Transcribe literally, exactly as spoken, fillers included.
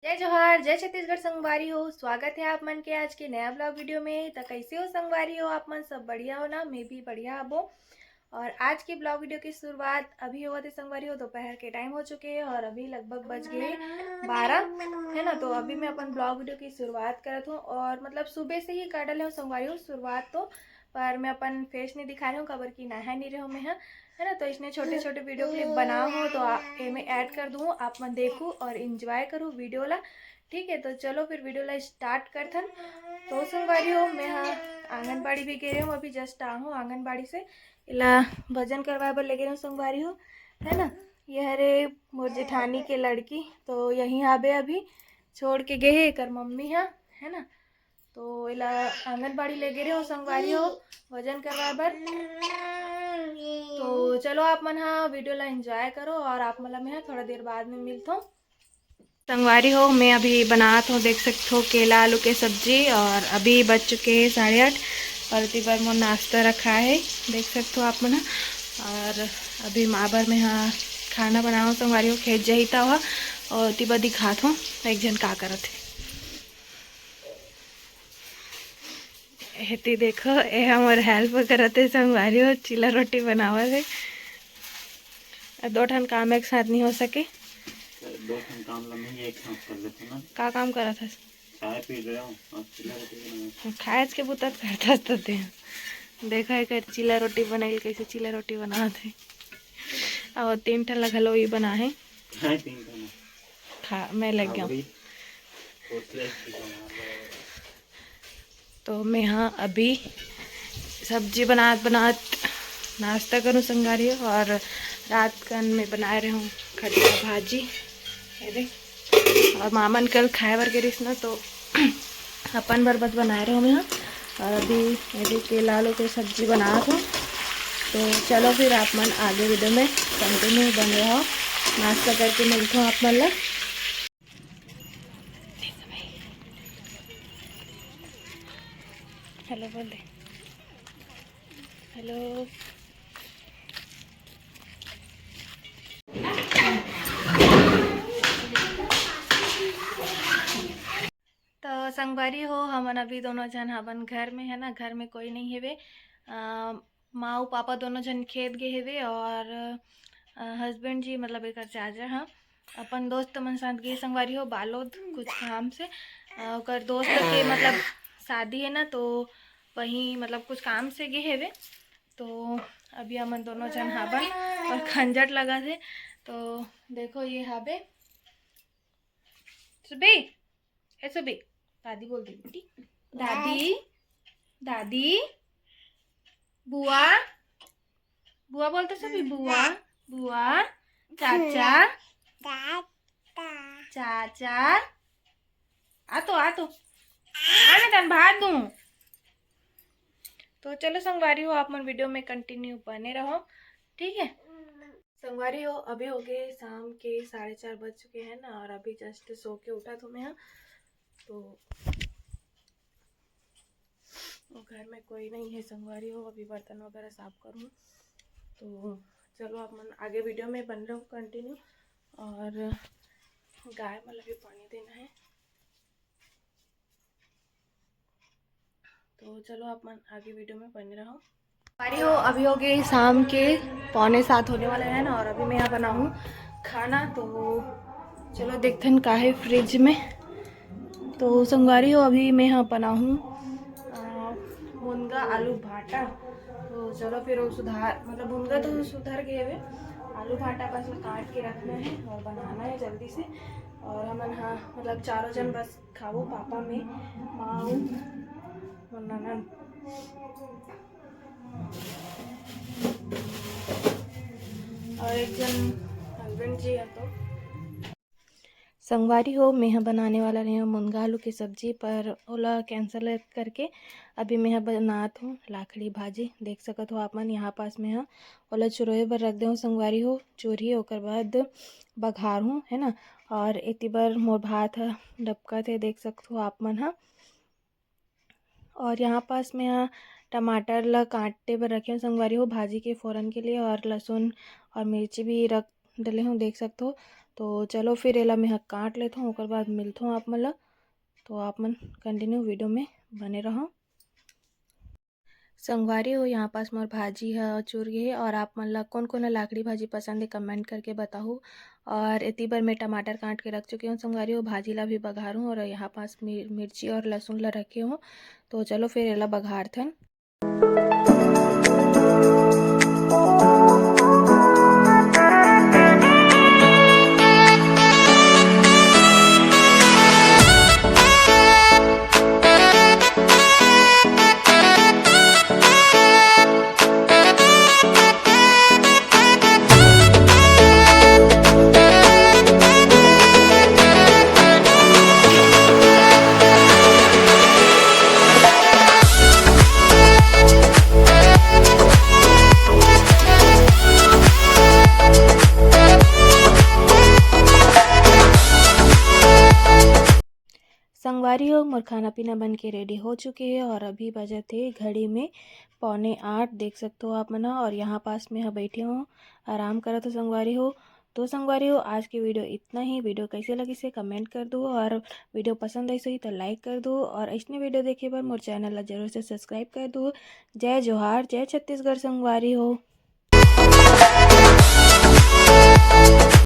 जय जोहार, जय छत्तीसगढ़ संगवारी हो। स्वागत है आप मन के आज के नया ब्लॉग वीडियो में। तो कैसे हो संगवारी हो आप मन? सब बढ़िया हो ना? मैं भी बढ़िया हबो। और आज के ब्लॉग वीडियो की शुरुआत अभी होवत है संगवारी हो, दोपहर के टाइम हो चुके हैं और अभी लगभग बज गए बारह, है ना। तो अभी मैं अपन ब्लॉग वीडियो की शुरुआत करत हूँ और मतलब सुबह से ही कर डाले हूँ संगवारी हो शुरुआत तो, पर मैं अपन फेस नहीं दिखा रही हूँ, काबर कि नहाए नहीं रहे हूँ मैं, है ना। तो इसने छोटे छोटे वीडियो क्लिप बना हूँ तो आ- एमे ऐड कर दूँ, आप मन देखू और एंजॉय करू वीडियो ला। ठीक है, तो चलो फिर वीडियो ला स्टार्ट करथन। तो संगवारी हो, मैं हा आंगनबाड़ी भी गे रहे हूँ, अभी जस्ट आ हूँ आंगनबाड़ी से। इला भजन करवाए बर ले गे रहे हूँ संगवारी हो, है ना। ये हरे मोर जेठानी के लड़की, तो यहीं आबे अभी छोड़ के गए है एकर मम्मी हा, है ना। तो इला आंगनबाड़ी ले गे रहे हो संगवारी हो भजन करवाए बर। तो चलो आप मन हा वीडियो ला एंजॉय करो और आप मन ला मैं हा थोड़ा देर बाद में मिलथों। संगवारी हो, मैं अभी बनात हूँ, देख सकते हो, केला आलू के सब्जी। और अभी बज चुके हैं साढ़े आठ और एती बर मोर नाश्ता रखा है, देख सकते हो आप मन ह। और अभी माँ बर मैं हा खाना बनाऊँ संगवारी हो, खेत जाही त ओहा। और एती बर दिखात हूँ एक झन का करत है। एती देखो, ए हमर हेल्प करत है संगवारी हो, चीला रोटी बनावत है। दो ठन काम एक साथ नहीं हो सके। दो ठन काम ला मैं ही एक साथ कर लेथों ना। का काम करत हस? चाय पी रहे हो और चीला रोटी बना रहे हो। खाए के बुता करत हस तो ते। देखो एकर चीला रोटी बनाइल, कैसे चीला रोटी बनावत है। और तीन ठन ला घलो ई बना है। खाए तीन ठन। खा, मैं लग गया। अभी कोसले की बना रहे हो। तो मैं हा अभी सब्जी बनात बनात नाश्ता करूँ संगवारी हो। और रात कन मैं बनाए रहे हूँ खट्टा भाजी, ये देख। और मामन कल खाए बर गे रहिस ना, तो अपन बर बस बनाए रहे हूँ मैं हा। और अभी ये देख, केला आलू के सब्जी बनात हूँ। तो चलो फिर आप मन आगे वीडियो में कंटिन्यू बने रहो। नाश्ता करके मिलते हूँ आप मन ला। हेलो बोल दे। हेलो। तो संगवारी हो, हमन अभी दोनों झन हवन घर में, है ना, घर में कोई नहीं हेवे। अ, माँ अउ पापा दोनों झन खेत गे हेवे और, अ, हस्बैंड जी, मतलब एकर चाचा ह, अपन दोस्त मन साथ गे संगवारी हो बालोद कुछ काम से। अ, ओकर दोस्त के मतलब शादी है ना, तो वहीं मतलब कुछ काम से गे हेवे। तो अभी हमन दोनों झन हाबन और खंजट लगा थे। तो देखो ये हाबे सुबी, ए सुबी, दादी बोल दे बेटी। दादी, दादी, बुआ, बुआ बोलते सभी, बुआ, बुआ, चाचा, चाचा, आ तो, आ तो, आ ना तन भात दूँ। तो चलो संगवारी हो, आप मन वीडियो में कंटिन्यू बने रहो, ठीक है। संगवारी हो, अभी हो गए शाम के साढ़े चार बज चुके हैं ना, और अभी जस्ट सो के उठा तो मैं, हाँ। तो घर में कोई नहीं है संगवारी हो, अभी बर्तन वगैरह साफ करूँ। तो चलो आप मन आगे वीडियो में बन रहो कंटिन्यू। और गाय मन ला भी पानी देना है। तो चलो आप मन आगे वीडियो में बने रहो। संगवारी हो, अभी हो गए शाम के पौने सात होने वाले हैं ना, और अभी मैं यहाँ बनाऊँ खाना। तो चलो देखते हैं का है फ्रिज में। तो संगवारी हो, अभी मैं यहाँ बनाऊँ, अ, मुनगा आलू भाटा। तो चलो फिर वो सुधार, मतलब मुनगा तो सुधर गए हुए, आलू भाटा बस काट के रखना है और बनाना है जल्दी से। और हमन, हाँ, मतलब चारों जन बस खाबो, पापा, मैं, माँ अउ मोर ननद। और एक जन हस्बैंड जी है तो। संगवारी हो, मैं ह बनाने वाला रहे हूँ मुनगा आलू के सब्जी, पर ओला कैंसिल करके अभी मैं ह बनात हूँ लाखड़ी भाजी। देख सकत हो आप मन, यहाँ पास मैं ह ओला चुरोए बर रख दे हूँ संगवारी हो, चुरही ओकर बाद बघार हूँ, है ना। और एती बर मोर भात ह डबकत हे, देख सकत हो आप मन ह। और यहाँ पास मैं ह टमाटर ला काटे बर रखे हूँ संगवारी हो, भाजी के फोरन के लिए, और लहसुन और मिर्ची भी रख डले हूँ, देख सकत हो। तो चलो फिर एला मैं ह काट लेथों, ओकर बाद मिलथों आप मन ला। तो आप मन continue video में बने रहो। संगवारी हो, यहाँ पास मोर भाजी ह चुर गे हे। और आप मन ला कोन कोन ला लाखड़ी भाजी पसंद हे, comment करके बताहू। और एती बर मैं टमाटर काट के रख चुकी हूँ संगवारी हो, भाजी ला भी बघारूँ। और यहाँ पास मिर-, मिर्ची और लहसुन ला रखे हूँ। तो चलो फिर एला बघारथन। संगवारी हो, मोर खाना पीना बन के ready हो चुके हे और अभी बजत हे घड़ी में पौने आठ, देख सकते हो आप मन ह। और यहाँ पास में ह बैठे हो, आराम करत हो संगवारी हो। तो संगवारी हो, आज के video इतना ही। Video कैसे लगिस हे comment कर दो, और video पसंद आइस होही तो like कर दो, और ऐसने video देखे बर मोर channel ला जरूर से subscribe कर दो। जय जोहार, जय छत्तीसगढ़ संगवारी हो।